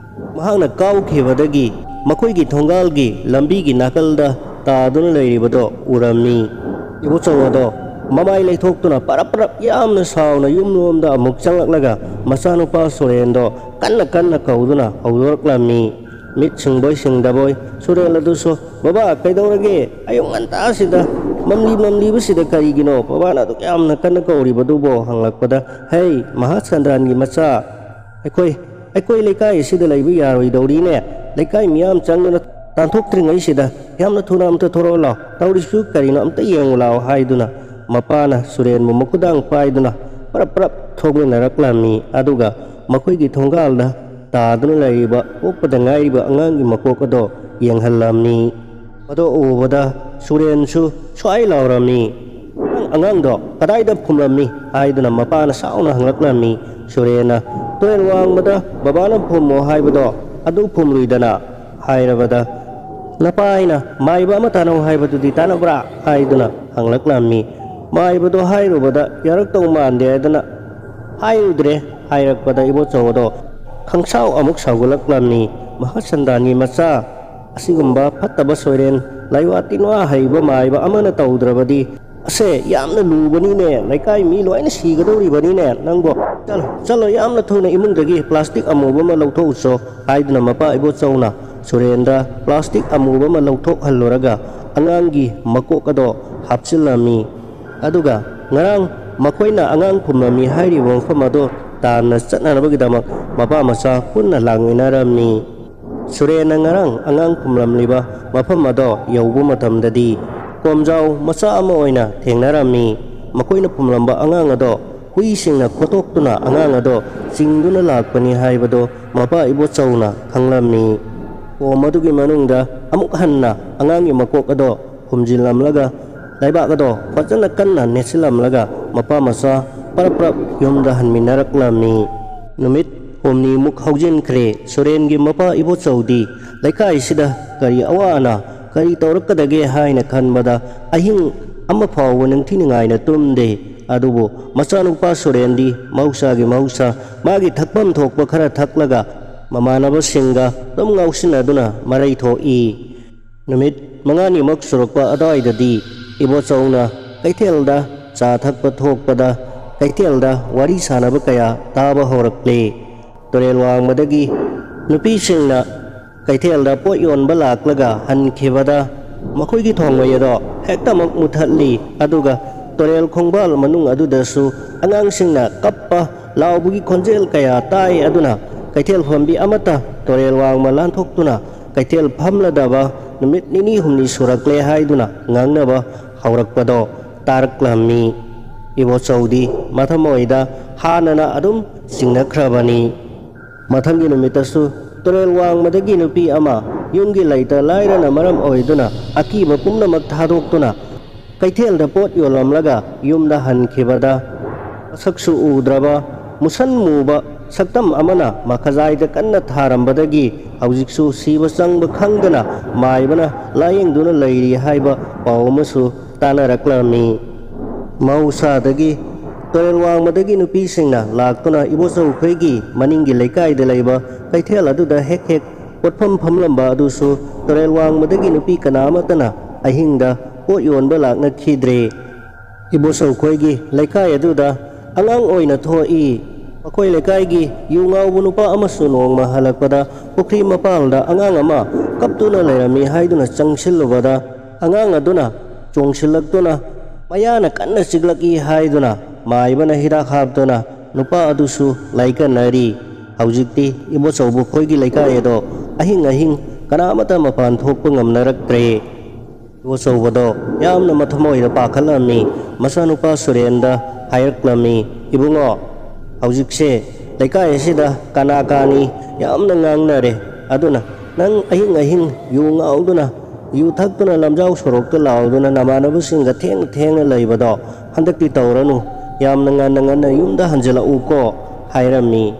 ꯃꯍꯥꯛꯅ ꯀꯥꯎꯈꯤꯕꯗꯒꯤ ꯃꯈꯣꯏꯒꯤ ꯊꯣꯡꯒꯥꯜꯒꯤ ꯂꯝꯕꯤꯒꯤ ꯅꯥꯀꯜꯗ ꯇꯥꯗꯨꯅ ꯂꯩꯔꯤꯕꯗꯣ ꯎꯔꯝꯃꯤ꯫ ꯏꯕꯣꯆꯧ ꯑꯗꯣ ꯃꯃꯥꯏ ꯂꯩꯊꯣꯛꯇꯨꯅ ꯄꯔꯞ ꯄꯔꯞ ꯌꯥꯝꯅ ꯁꯥꯎꯅ ꯌꯨꯝꯂꯣꯝꯗ ꯑꯃꯨꯛ ꯆꯪꯂꯛꯂꯒ ꯃꯆꯥꯅꯨꯄꯥ ꯁꯨꯔꯦꯟꯗꯣ ꯀꯟꯅ ꯀꯟꯅ ꯀꯧꯗꯨꯅ ꯍꯧꯗꯣꯔꯛꯂꯝꯃꯤ꯫ ꯃꯤꯠ ꯁꯤꯡꯕꯣꯏ ꯁꯤꯡꯗꯕꯣꯏ ꯁꯨꯔꯦꯟ ꯑꯗꯨꯁꯨ, "ꯕꯕꯥ, ꯀꯩꯗꯧꯔꯒꯦ? ꯑꯌꯨꯛ ꯉꯟꯇꯥꯁꯤꯗ ꯃꯝꯂꯤ ꯃꯝꯂꯤꯕꯁꯤꯗ ꯀꯔꯤꯒꯤꯅꯣ ꯕꯕꯥꯅ ꯑꯗꯨꯛ ꯌꯥꯝꯅ ꯀꯟꯅ ꯀꯧꯔꯤꯕꯗꯨꯕꯣ?" ꯍꯪꯂꯛꯄꯗ, "ꯍꯩ, ꯃꯍꯥ ꯁꯟꯗ꯭ꯔꯥꯟꯒꯤ ꯃꯆꯥ, ꯑꯩꯈꯣꯏ, ꯑꯩꯈꯣꯏ ꯂꯩꯀꯥꯏ ꯑꯁꯤꯗ ꯂꯩꯕ ꯌꯥꯔꯣꯏꯗꯧꯔꯤꯅꯦ꯫ ꯂꯩꯀꯥꯏ ꯃꯤꯌꯥꯝ ꯆꯪꯗꯨꯅ ꯇꯥꯟꯊꯣꯛꯇ꯭ꯔꯤꯉꯩꯁꯤꯗ ꯌꯥꯝꯅ ꯊꯨꯅ ꯑꯝꯇ ꯊꯣꯔꯛꯑꯣ ꯂꯥꯎ꯫ ꯇꯧꯔꯤꯁꯤꯁꯨ ꯀꯔꯤꯅꯣ ꯑꯝꯇ ꯌꯦꯡꯉꯨ ꯂꯥꯎ" ꯍꯥꯏꯗꯨꯅ ꯃꯄꯥꯅ ꯁꯨꯔꯦꯟꯕꯨ ꯃꯈꯨꯗꯥꯡ ꯄꯥꯏꯗꯨꯅ ꯄꯔꯞ ꯄꯔꯞ ꯊꯣꯛꯃꯤꯟꯅꯔꯛꯂꯝꯃꯤ꯫ ꯑꯗꯨꯒ ꯃꯈꯣꯏꯒꯤ ꯊꯣꯡꯒꯥꯜꯗ ꯇꯥꯗꯨꯅ ꯂꯩꯔꯤꯕ ꯄꯣꯛꯄꯗ ꯉꯥꯏꯔꯤꯕ ꯑꯉꯥꯡꯒꯤ ꯃꯀꯣꯛ ꯑꯗꯣ ꯌꯦꯡꯍꯜꯂꯝꯃꯤ꯫ ꯃꯗꯣ ꯎꯕꯗ ꯁꯨꯔꯦꯟꯁꯨ ꯁ꯭ꯋꯥꯏ ꯂꯥꯎꯔꯝꯃꯤ꯫ "ꯅꯪ ꯑꯉꯥꯡꯗꯣ ꯀꯗꯥꯏꯗ ꯐꯨꯝꯂꯝꯃꯤ?" ꯍꯥꯏꯗꯨꯅ ꯃꯄꯥꯅ ꯁꯥꯎꯅ ꯍꯪꯂꯛꯂꯝꯃꯤ꯫ ꯁꯨꯔꯦꯟꯅ, "ꯇꯨꯔꯦꯜ ꯋꯥꯡꯃꯗ ꯕꯕꯥꯅ ꯐꯨꯝꯃꯣ ꯍꯥꯏꯕꯗꯣ ꯑꯗꯨ ꯐꯨꯝꯂꯨꯏꯗꯅ" ꯍꯥꯏꯔꯕꯗ, "ꯅꯄꯥ ꯑꯩꯅ ꯃꯥꯏꯕ ꯑꯃ ꯇꯥꯅꯧ ꯍꯥꯏꯕꯗꯨꯗꯤ ꯇꯥꯅꯕ꯭ꯔꯥ?" ꯍꯥꯏꯗꯨꯅ ꯍꯪꯂꯛꯂꯝꯃꯤ꯫ "ꯃꯥꯏꯕꯗꯣ ꯍꯥꯏꯔꯨꯕꯗ ꯌꯥꯔꯛꯇꯧ ꯃꯥꯟꯗꯦ ꯍꯥꯏꯗꯅ ꯍꯥꯏꯔꯨꯗ꯭ꯔꯦ" ꯍꯥꯏꯔꯛꯄꯗ ꯏꯕꯣꯆꯧ ꯑꯗꯣ ꯈꯪꯁꯥꯎ ꯑꯃꯨꯛ ꯁꯥꯎꯒꯠꯂꯛꯂꯝꯃꯤ꯫ "ꯃꯍꯥꯁꯟꯗꯥꯟꯒꯤ ꯃꯆꯥ, ꯑꯁꯤꯒꯨꯝꯕ ꯐꯠꯇꯕ ꯁꯣꯏꯔꯦꯟ, ꯂꯥꯏꯋꯥ ꯇꯤꯟꯋꯥ ꯍꯩꯕ ꯃꯥꯏꯕ ꯑꯃꯅ ꯇꯧꯗ꯭ꯔꯕꯗꯤ ꯑꯁꯦ ꯌꯥꯝꯅ ꯂꯨꯕꯅꯤꯅꯦ, ꯂꯩꯀꯥꯏ ꯃꯤ ꯂꯣꯏꯅ ꯁꯤꯒꯗꯧꯔꯤꯕꯅꯤꯅꯦ ꯅꯪꯕꯣ꯫ ꯆꯠꯂꯣ, ꯆꯠꯂꯣ, ꯌꯥꯝꯅ ꯊꯨꯅ ꯏꯃꯨꯡꯗꯒꯤ ꯄ꯭ꯂꯥꯁꯇꯤꯛ ꯑꯃꯨꯕ ꯑꯃ ꯂꯧꯊꯣꯛꯎꯆꯣ" ꯍꯥꯏꯗꯨꯅ ꯃꯄꯥ ꯏꯕꯣꯆꯧꯅ ꯁꯨꯔꯦꯟꯗ ꯄ꯭ꯂꯥꯁꯇꯤꯛ ꯑꯃꯨꯕ ꯑꯃ ꯂꯧꯊꯣꯛꯍꯜꯂꯨꯔꯒ ꯑꯉꯥꯡꯒꯤ ꯃꯀꯣꯛ ꯑꯗꯣ ꯍꯥꯞꯆꯤꯜꯂꯝꯃꯤ꯫ ꯑꯗꯨꯒ ꯉꯔꯥꯡ ꯃꯈꯣꯏꯅ ꯑꯉꯥꯡ ꯐꯨꯝꯂꯝꯃꯤ ꯍꯥꯏꯔꯤꯕ ꯃꯐꯝ ꯑꯗꯨ ꯇꯥꯟꯅ ꯆꯠꯅꯅꯕꯒꯤꯗꯃꯛ ꯃꯄꯥ ꯃꯆꯥ ꯄꯨꯟꯅ ꯂꯥꯛꯃꯤꯟꯅꯔꯝꯃꯤ꯫ ꯁꯨꯔꯦꯟꯅ ꯉꯔꯥꯡ ꯑꯉꯥꯡ ꯐꯨꯝꯂꯝꯂꯤꯕ ꯃꯐꯝ ꯑꯗꯣ ꯌꯧꯕ ꯃꯇꯝꯗꯗꯤ ꯀꯣꯝꯖꯥꯎ ꯃꯆꯥ ꯑꯃ ꯑꯣꯏꯅ ꯊꯦꯡꯅꯔꯝꯃꯤ꯫ ꯃꯈꯣꯏꯅ ꯐꯨꯝꯂꯝꯕ ꯑꯉꯥꯡ ꯑꯗꯣ ꯍꯨꯏꯁꯤꯡꯅ ꯈꯣꯠꯇꯣꯛꯇꯨꯅ ꯑꯉꯥꯡ ꯑꯗꯣ ꯆꯤꯡꯗꯨꯅ ꯂꯥꯛꯄꯅꯤ ꯍꯥꯏꯕꯗꯣ ꯃꯄꯥ ꯏꯕꯣꯆꯧꯅ ꯈꯪꯂꯝꯃꯤ꯫ ꯀꯣꯝ ꯑꯗꯨꯒꯤ ꯃꯅꯨꯡꯗ ꯑꯃꯨꯛ ꯍꯟꯅ ꯑꯉꯥꯡꯒꯤ ꯃꯀꯣꯛ ꯑꯗꯣ ꯐꯨꯝꯖꯤꯜꯂꯝꯂꯒ ꯂꯩꯕꯥꯛ ꯑꯗꯣ ꯐꯖꯅ ꯀꯟꯅ ꯅꯦꯠꯁꯤꯜꯂꯝꯂꯒ ꯃꯄꯥ ꯃꯆꯥ ꯄꯔꯞ ꯄꯔꯞ ꯌꯨꯝꯗ ꯍꯟꯃꯤꯟꯅꯔꯛꯂꯝꯃꯤ꯫ ꯅꯨꯃꯤꯠ ꯍꯨꯝꯅꯤꯃꯨꯛ ꯍꯧꯖꯤꯟꯈ꯭ꯔꯦ꯫ ꯁꯨꯔꯦꯟꯒꯤ ꯃꯄꯥ ꯏꯕꯣꯆꯧꯗꯤ ꯂꯩꯀꯥꯏꯁꯤꯗ ꯀꯔꯤ ꯑꯋꯥ ꯑꯅꯥ, ꯀꯔꯤ ꯇꯧꯔꯛꯀꯗꯒꯦ ꯍꯥꯏꯅ ꯈꯟꯕꯗ ꯑꯍꯤꯡ ꯑꯃ ꯐꯥꯎꯕ ꯅꯤꯡꯊꯤ ꯅꯨꯡꯉꯥꯏꯅ ꯇꯨꯝꯗꯦ꯫ ꯑꯗꯨꯕꯨ ꯃꯆꯥꯅꯨꯄꯥ ꯁꯨꯔꯦꯟꯗꯤ ꯃꯍꯧꯁꯥꯒꯤ ꯃꯍꯧꯁꯥ ꯃꯥꯒꯤ ꯊꯛꯐꯝ ꯊꯣꯛꯄ ꯈꯔ ꯊꯛꯂꯒ ꯃꯃꯥꯟꯅꯕꯁꯤꯡꯒ ꯑꯗꯨꯝ ꯉꯥꯎꯁꯤꯟꯅꯗꯨꯅ ꯃꯔꯩ ꯊꯣꯛꯏ꯫ ꯅꯨꯃꯤꯠ ꯃꯉꯥꯅꯤꯃꯨꯛ ꯁꯨꯔꯛꯄ ꯑꯗꯨꯋꯥꯏꯗꯗꯤ ꯏꯕꯣꯆꯧꯅ ꯀꯩꯊꯦꯜꯗ ꯆꯥ ꯊꯛꯄ ꯊꯣꯛꯄꯗ ꯀꯩꯊꯦꯜꯗ ꯋꯥꯔꯤ ꯁꯥꯟꯅꯕ ꯀꯌꯥ ꯇꯥꯕ ꯍꯧꯔꯛꯂꯦ꯫ ꯇꯨꯔꯦꯜ ꯋꯥꯡꯃꯗꯒꯤ ꯅꯨꯄꯤꯁꯤꯡꯅ ꯀꯩꯊꯦꯜꯗ ꯄꯣꯠ ꯌꯣꯟꯕ ꯂꯥꯛꯂꯒ ꯍꯟꯈꯤꯕꯗ ꯃꯈꯣꯏꯒꯤ ꯊꯣꯡꯃꯩ ꯑꯗꯣ ꯍꯦꯛꯇꯃꯛ ꯃꯨꯊꯠꯂꯤ꯫ ꯑꯗꯨꯒ ꯇꯨꯔꯦꯜ ꯈꯣꯡꯕꯥꯜ ꯃꯅꯨꯡ ꯑꯗꯨꯗꯁꯨ ꯑꯉꯥꯡꯁꯤꯡꯅ ꯀꯞꯄ ꯂꯥꯎꯕꯒꯤ ꯈꯣꯟꯖꯦꯜ ꯀꯌꯥ ꯇꯥꯏ꯫ ꯑꯗꯨꯅ ꯀꯩꯊꯦꯜ ꯐꯝꯕꯤ ꯑꯃꯠꯇ ꯇꯨꯔꯦꯜ ꯋꯥꯡꯃ ꯂꯥꯟꯊꯣꯛꯇꯨꯅ ꯀꯩꯊꯦꯜ ꯐꯝꯂꯗꯕ ꯅꯨꯃꯤꯠ ꯅꯤꯅꯤ ꯍꯨꯝꯅꯤ ꯁꯨꯔꯛꯂꯦ ꯍꯥꯏꯗꯨꯅ ꯉꯥꯡꯅꯕ ꯍꯧꯔꯛꯄꯗꯣ ꯇꯥꯔꯛꯂꯝꯃꯤ꯫ ꯏꯕꯣꯆꯧꯗꯤ ꯃꯊꯃꯣꯏꯗ ꯍꯥꯟꯅꯅ ꯑꯗꯨꯝ ꯆꯤꯡꯅꯈ꯭ꯔꯕꯅꯤ꯫ ꯃꯊꯪꯒꯤ ꯅꯨꯃꯤꯠꯇꯁꯨ ꯇꯨꯔꯦꯜ ꯋꯥꯡꯃꯗꯒꯤ ꯅꯨꯄꯤ ꯑꯃ ꯌꯨꯝꯒꯤ ꯂꯩꯇ ꯂꯥꯏꯔꯅ ꯃꯔꯝ ꯑꯣꯏꯗꯨꯅ ꯑꯀꯤꯕ ꯄꯨꯝꯅꯃꯛ ꯊꯥꯗꯣꯛꯇꯨꯅ ꯀꯩꯊꯦꯜꯗ ꯄꯣꯠ ꯌꯣꯜꯂꯝꯂꯒ ꯌꯨꯝꯗ ꯍꯟꯈꯤꯕꯗ ꯃꯁꯛꯁꯨ ꯎꯗ꯭ꯔꯕ ꯃꯨꯁꯟ ꯃꯨꯕ ꯁꯛꯇꯝ ꯑꯃꯅ ꯃꯈꯖꯥꯏꯗ ꯀꯟꯅ ꯊꯥꯔꯝꯕꯗꯒꯤ ꯍꯧꯖꯤꯛꯁꯨ ꯁꯤꯕ ꯆꯪꯕ ꯈꯪꯗꯅ ꯃꯥꯏꯕꯅ ꯂꯥꯌꯦꯡꯗꯨꯅ ꯂꯩꯔꯤ ꯍꯥꯏꯕ ꯄꯥꯎ ꯑꯃꯁꯨ ꯇꯥꯅꯔꯛꯂꯝꯃꯤ꯫ ꯃꯍꯧꯁꯥꯗꯒꯤ ꯇꯨꯔꯦꯜ ꯋꯥꯡꯃꯗꯒꯤ ꯅꯨꯄꯤꯁꯤꯡꯅ ꯂꯥꯛꯇꯨꯅ ꯏꯕꯣꯆꯧ ꯈꯣꯏꯒꯤ ꯃꯅꯤꯡꯒꯤ ꯂꯩꯀꯥꯏꯗ ꯂꯩꯕ ꯀꯩꯊꯦꯜ ꯑꯗꯨꯗ ꯍꯦꯛ ꯍꯦꯛ ꯄꯣꯠꯐꯝ ꯐꯝꯂꯝꯕ ꯑꯗꯨꯁꯨ ꯇꯨꯔꯦꯜ ꯋꯥꯡꯃꯗꯒꯤ ꯅꯨꯄꯤ ꯀꯅꯥ ꯑꯃꯠꯇꯅ ꯑꯍꯤꯡꯗ ꯄꯣꯠ ꯌꯣꯟꯕ ꯂꯥꯛꯅꯈꯤꯗ꯭ꯔꯦ꯫ ꯏꯕꯣꯆꯧ ꯈꯣꯏꯒꯤ ꯂꯩꯀꯥꯏ ꯑꯗꯨꯗ ꯑꯉꯥꯡ ꯑꯣꯏꯅ ꯊꯣꯛꯏ꯫ ꯃꯈꯣꯏ ꯂꯩꯀꯥꯏꯒꯤ ꯌꯨ ꯉꯥꯎꯕ ꯅꯨꯄꯥ ꯑꯃꯁꯨ ꯅꯣꯡꯃ ꯍꯜꯂꯛꯄꯗ ꯄꯨꯈ꯭ꯔꯤ ꯃꯄꯥꯜꯗ ꯑꯉꯥꯡ ꯑꯃ ꯀꯞꯇꯨꯅ ꯂꯩꯔꯝꯃꯤ ꯍꯥꯏꯗꯨꯅ ꯆꯪꯁꯤꯜꯂꯨꯕꯗ ꯑꯉꯥꯡ ꯑꯗꯨꯅ ꯆꯣꯡꯁꯤꯜꯂꯛꯇꯨꯅ ꯃꯌꯥꯅ ꯀꯟꯅ ꯆꯤꯛꯂꯛꯏ ꯍꯥꯏꯗꯨꯅ ꯃꯥꯏꯕꯅ ꯍꯤꯗꯥꯛ ꯍꯥꯞꯇꯨꯅ ꯅꯨꯄꯥ ꯑꯗꯨꯁꯨ ꯂꯥꯏꯀꯠꯅꯔꯤ꯫ ꯍꯧꯖꯤꯛꯇꯤ ꯏꯕꯣꯆꯧꯕ ꯈꯣꯏꯒꯤ ꯂꯩꯀꯥꯏ ꯑꯗꯣ ꯑꯍꯤꯡ ꯑꯍꯤꯡ ꯀꯅꯥꯃꯠꯇ ꯃꯄꯥꯟ ꯊꯣꯛꯄ ꯉꯝꯅꯔꯛꯇ꯭ꯔꯦ꯫ ꯏꯕꯣꯆꯧꯕꯗꯣ ꯌꯥꯝꯅ ꯃꯊꯃꯣꯏꯗ ꯄꯥꯈꯠꯂꯝꯃꯤ꯫ ꯃꯆꯥꯅꯨꯄꯥ ꯁꯨꯔꯦꯟꯗ ꯍꯥꯏꯔꯛꯂꯝꯃꯤ, "ꯏꯕꯨꯡꯉꯣ, ꯍꯧꯖꯤꯛꯁꯦ ꯂꯩꯀꯥꯏ ꯑꯁꯤꯗ ꯀꯅꯥ ꯀꯥꯅꯤ ꯌꯥꯝꯅ ꯉꯥꯡꯅꯔꯦ꯫ ꯑꯗꯨꯅ ꯅꯪ ꯑꯍꯤꯡ ꯑꯍꯤꯡ ꯌꯨ ꯉꯥꯎꯗꯨꯅ, ꯌꯨ ꯊꯛꯇꯨꯅ ꯂꯝꯖꯥꯎ ꯁꯣꯔꯣꯛꯇ ꯂꯥꯎꯗꯨꯅ ꯅꯃꯥꯟꯅꯕꯁꯤꯡꯒ ꯊꯦꯡꯅ ꯊꯦꯡꯅ ꯂꯩꯕꯗꯣ ꯍꯟꯗꯛꯇꯤ ꯇꯧꯔꯅꯨ꯫ ꯌꯥꯝꯅ ꯉꯟꯅ ꯉꯟꯅ ꯌꯨꯝꯗ ꯍꯟꯖꯤꯜꯂꯛꯎꯀꯣ" ꯍꯥꯏꯔꯝꯃꯤ꯫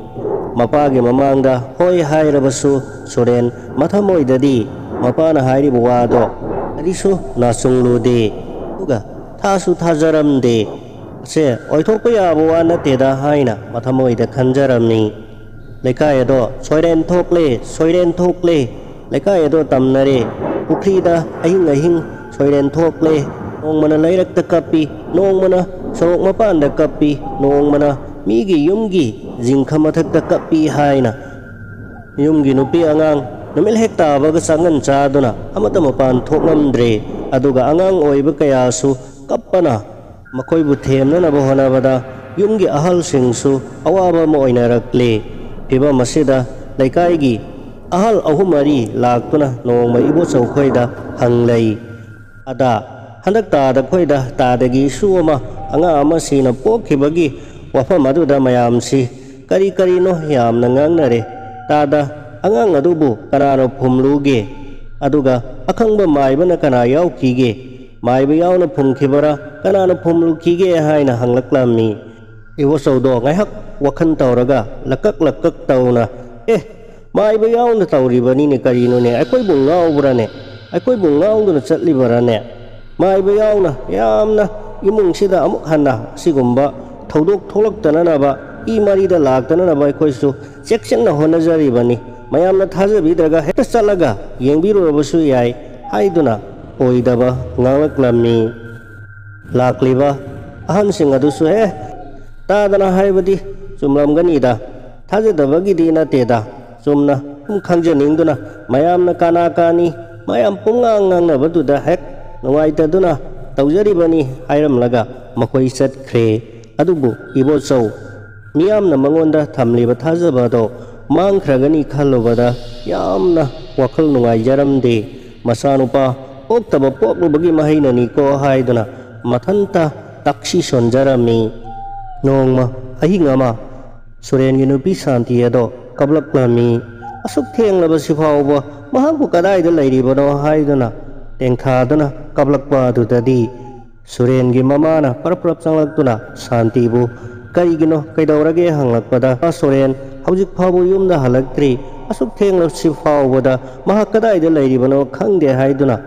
ꯃꯄꯥꯒꯤ ꯃꯃꯥꯡꯗ ꯍꯣꯏ ꯍꯥꯏꯔꯕꯁꯨ ꯁꯨꯔꯦꯟ ꯃꯊꯃꯣꯏꯗꯗꯤ ꯃꯄꯥꯅ ꯍꯥꯏꯔꯤꯕ ꯋꯥꯗꯣ ꯀꯔꯤꯁꯨ ꯅꯥꯆꯨꯡꯂꯨꯗꯦ꯫ ꯑꯗꯨꯒ ꯊꯥꯁꯨ ꯊꯥꯖꯔꯝꯗꯦ꯫ "ꯑꯁꯦ ꯑꯣꯏꯊꯣꯛꯄ ꯌꯥꯕ ꯋꯥ ꯅꯠꯇꯦꯗ" ꯍꯥꯏꯅ ꯃꯊꯃꯣꯏꯗ ꯈꯟꯖꯔꯝꯃꯤ꯫ ꯂꯩꯀꯥꯏ ꯑꯗꯣ ꯁꯣꯏꯔꯦꯟ ꯊꯣꯛꯂꯦ, ꯁꯣꯏꯔꯦꯟ ꯊꯣꯛꯂꯦ꯫ ꯂꯩꯀꯥꯏ ꯑꯗꯣ ꯇꯝꯅꯔꯦ꯫ ꯄꯨꯈ꯭ꯔꯤꯗ ꯑꯍꯤꯡ ꯑꯍꯤꯡ ꯁꯣꯏꯔꯦꯟ ꯊꯣꯛꯂꯦ꯫ ꯅꯣꯡꯃꯅ ꯂꯩꯔꯛꯇ ꯀꯞꯄꯤ, ꯅꯣꯡꯃꯅ ꯁꯣꯔꯣꯛ ꯃꯄꯥꯟꯗ ꯀꯞꯄꯤ, ꯅꯣꯡꯃꯅ ꯃꯤꯒꯤ ꯌꯨꯝꯒꯤ ꯖꯤꯡꯈ ꯃꯊꯛꯇ ꯀꯞꯄꯤ ꯍꯥꯏꯅ ꯌꯨꯝꯒꯤ ꯅꯨꯄꯤ ꯑꯉꯥꯡ ꯅꯨꯃꯤꯠ ꯍꯦꯛ ꯇꯥꯕꯒ ꯆꯥꯉꯟ ꯆꯥꯗꯨꯅ ꯑꯃꯠꯇ ꯃꯄꯥꯟ ꯊꯣꯛꯂꯝꯗ꯭ꯔꯦ꯫ ꯑꯗꯨꯒ ꯑꯉꯥꯡ ꯑꯣꯏꯕ ꯀꯌꯥꯁꯨ ꯀꯞꯄꯅ ꯃꯈꯣꯏꯕꯨ ꯊꯦꯝꯅꯅꯕ ꯍꯣꯠꯅꯕꯗ ꯌꯨꯝꯒꯤ ꯑꯍꯜꯁꯤꯡꯁꯨ ꯑꯋꯥꯕ ꯑꯃ ꯑꯣꯏꯅꯔꯛꯂꯤ꯫ ꯐꯤꯚꯝ ꯑꯁꯤꯗ ꯂꯩꯀꯥꯏꯒꯤ ꯑꯍꯜ ꯑꯍꯨꯝ ꯃꯔꯤ ꯂꯥꯛꯇꯨꯅ ꯅꯣꯡꯃ ꯏꯕꯣꯆꯧ ꯈꯣꯏꯗ ꯍꯪꯂꯩ꯫ "ꯑꯗ, ꯍꯟꯗꯛ ꯇꯥꯗ ꯈꯣꯏꯗ ꯇꯥꯗꯒꯤ ꯏꯁꯨ ꯑꯃ, ꯑꯉꯥꯡ ꯑꯃ ꯁꯤꯅ ꯄꯣꯛꯈꯤꯕꯒꯤ ꯋꯥꯐꯝ ꯑꯗꯨꯗ ꯃꯌꯥꯝꯁꯤ ꯀꯔꯤ ꯀꯔꯤꯅꯣ ꯌꯥꯝꯅ ꯉꯥꯡꯅꯔꯦ꯫ ꯇꯥꯗ, ꯑꯉꯥꯡ ꯑꯗꯨꯕꯨ ꯀꯅꯥꯅ ꯐꯨꯝꯂꯨꯒꯦ? ꯑꯗꯨꯒ ꯑꯈꯪꯕ ꯃꯥꯏꯕꯅ ꯀꯅꯥ ꯌꯥꯎꯈꯤꯒꯦ? ꯃꯥꯏꯕ ꯌꯥꯎꯅ ꯐꯨꯝꯈꯤꯕꯔꯥ? ꯀꯅꯥꯅ ꯐꯨꯝꯂꯨꯈꯤꯒꯦ?" ꯍꯥꯏꯅ ꯍꯪꯂꯛꯂꯝꯃꯤ꯫ ꯏꯕꯣꯆꯧꯗꯣ ꯉꯥꯏꯍꯥꯛ ꯋꯥꯈꯜ ꯇꯧꯔꯒ ꯂꯀꯛ ꯂꯀꯛ ꯇꯧꯅ, "ꯑꯦ, ꯃꯥꯏꯕ ꯌꯥꯎꯅ ꯇꯧꯔꯤꯕꯅꯤꯅꯦ, ꯀꯔꯤꯅꯣꯅꯦ? ꯑꯩꯈꯣꯏꯕꯨ ꯉꯥꯎꯕ꯭ꯔꯥꯅꯦ? ꯑꯩꯈꯣꯏꯕꯨ ꯉꯥꯎꯗꯨꯅ ꯆꯠꯂꯤꯕꯔꯥꯅꯦ? ꯃꯥꯏꯕ ꯌꯥꯎꯅ ꯌꯥꯝꯅ ꯏꯃꯨꯡꯁꯤꯗ ꯑꯃꯨꯛ ꯍꯟꯅ ꯑꯁꯤꯒꯨꯝꯕ ꯊꯧꯗꯣꯛ ꯊꯣꯛꯂꯛꯇꯅꯅꯕ, ꯏ ꯃꯔꯤꯗ ꯂꯥꯛꯇꯅꯅꯕ ꯑꯩꯈꯣꯏꯁꯨ ꯆꯦꯛꯁꯤꯟꯅ ꯍꯣꯠꯅꯖꯔꯤꯕꯅꯤ꯫ ꯃꯌꯥꯝꯅ ꯊꯥꯖꯕꯤꯗ꯭ꯔꯒ ꯍꯦꯛꯇ ꯆꯠꯂꯒ ꯌꯦꯡꯕꯤꯔꯨꯔꯕꯁꯨ ꯌꯥꯏ" ꯍꯥꯏꯗꯨꯅ ꯑꯣꯏꯗꯕ ꯉꯥꯡꯂꯛꯂꯝꯃꯤ꯫ ꯂꯥꯛꯂꯤꯕ ꯑꯍꯟꯁꯤꯡ ꯑꯗꯨꯁꯨ, "ꯑꯦ, ꯇꯥꯗꯅ ꯍꯥꯏꯕꯗꯤ ꯆꯨꯝꯂꯝꯒꯅꯤꯗ, ꯊꯥꯖꯗꯕꯒꯤꯗꯤ ꯅꯠꯇꯦꯗ, ꯆꯨꯝꯅ ꯁꯨꯝ ꯈꯪꯖꯅꯤꯡꯗꯨꯅ ꯃꯌꯥꯝꯅ ꯀꯥꯅꯥ ꯀꯥꯅꯤ, ꯃꯌꯥꯝ ꯄꯨꯡꯉꯥꯡ ꯉꯥꯡꯅꯕꯗꯨꯗ ꯍꯦꯛ ꯅꯨꯡꯉꯥꯏꯇꯗꯨꯅ ꯇꯧꯖꯔꯤꯕꯅꯤ" ꯍꯥꯏꯔꯝꯂꯒ ꯃꯈꯣꯏ ꯆꯠꯈ꯭ꯔꯦ꯫ ꯑꯗꯨꯕꯨ ꯏꯕꯣꯆꯧ, ꯃꯤꯌꯥꯝꯅ ꯃꯉꯣꯟꯗ ꯊꯝꯂꯤꯕ ꯊꯥꯖꯕ ꯑꯗꯣ ꯃꯥꯡꯈ꯭ꯔꯒꯅꯤ ꯈꯜꯂꯨꯕꯗ ꯌꯥꯝꯅ ꯋꯥꯈꯜ ꯅꯨꯡꯉꯥꯏꯖꯔꯝꯗꯦ꯫ ꯃꯆꯥꯅꯨꯄꯥ ꯄꯣꯛꯇꯕ ꯄꯣꯛꯂꯨꯕꯒꯤ ꯃꯍꯩꯅꯅꯤꯀꯣ ꯍꯥꯏꯗꯨꯅ ꯃꯊꯟꯇ ꯇꯥꯛꯁꯤ ꯁꯣꯟꯖꯔꯝꯃꯤ꯫ ꯅꯣꯡꯃ ꯑꯍꯤꯡ ꯑꯃ ꯁꯨꯔꯦꯟꯒꯤ ꯅꯨꯄꯤ ꯁꯥꯟꯇꯤ ꯑꯗꯣ ꯀꯞꯂꯛꯂꯝꯃꯤ꯫ ꯑꯁꯨꯛ ꯊꯦꯡꯂꯕꯁꯤ ꯐꯥꯎꯕ ꯃꯍꯥꯛꯄꯨ ꯀꯗꯥꯏꯗ ꯂꯩꯔꯤꯕꯅꯣ ꯍꯥꯏꯗꯨꯅ ꯇꯦꯡꯊꯥꯗꯨꯅ ꯀꯞꯂꯛꯄ ꯑꯗꯨꯗꯗꯤ ꯁꯨꯔꯦꯟꯒꯤ ꯃꯃꯥꯅ ꯄꯔꯞ ꯄꯔꯞ ꯆꯪꯂꯛꯇꯨꯅ ꯁꯥꯟꯇꯤꯕꯨ "ꯀꯔꯤꯒꯤꯅꯣ, ꯀꯩꯗꯧꯔꯒꯦ?" ꯍꯪꯂꯛꯄꯗ, "ꯁꯨꯔꯦꯟ ꯍꯧꯖꯤꯛ ꯐꯥꯎꯕ ꯌꯨꯝꯗ ꯍꯜꯂꯛꯇ꯭ꯔꯤ, ꯑꯁꯨꯛ ꯊꯦꯡꯂꯕꯁꯤ ꯐꯥꯎꯕꯗ ꯃꯍꯥꯛ ꯀꯗꯥꯏꯗ ꯂꯩꯔꯤꯕꯅꯣ ꯈꯪꯗꯦ" ꯍꯥꯏꯗꯨꯅ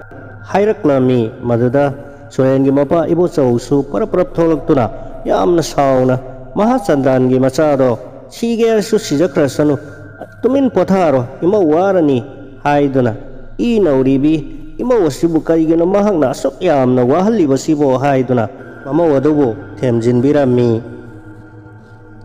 ꯍꯥꯏꯔꯛꯂꯝꯃꯤ꯫ ꯃꯗꯨꯗ ꯁꯨꯔꯦꯟꯒꯤ ꯃꯄꯥ ꯏꯕꯣꯆꯧꯁꯨ ꯄꯔꯞ ꯄꯔꯞ ꯊꯣꯛꯂꯛꯇꯨꯅ ꯌꯥꯝꯅ ꯁꯥꯎꯅ, "ꯃꯍꯥꯆꯟꯗꯥꯟꯒꯤ ꯃꯆꯥꯗꯣ ꯁꯤꯒꯦ ꯍꯥꯏꯔꯁꯨ ꯁꯤꯖꯈ꯭ꯔꯁꯅꯨ, ꯇꯨꯃꯤꯟ ꯄꯣꯊꯥꯔꯣ, ꯏꯃꯧ ꯋꯥꯔꯅꯤ" ꯍꯥꯏꯗꯨꯅ, "ꯏ ꯅꯧꯔꯤꯕꯤ ꯏꯃꯧ ꯑꯁꯤꯕꯨ ꯀꯔꯤꯒꯤꯅꯣ ꯃꯍꯥꯛꯅ ꯑꯁꯨꯛ ꯌꯥꯝꯅ ꯋꯥꯍꯜꯂꯤꯕꯁꯤꯕꯣ?" ꯍꯥꯏꯗꯨꯅ ꯃꯃꯧ ꯑꯗꯨꯕꯨ ꯊꯦꯝꯖꯤꯟꯕꯤꯔꯝꯃꯤ꯫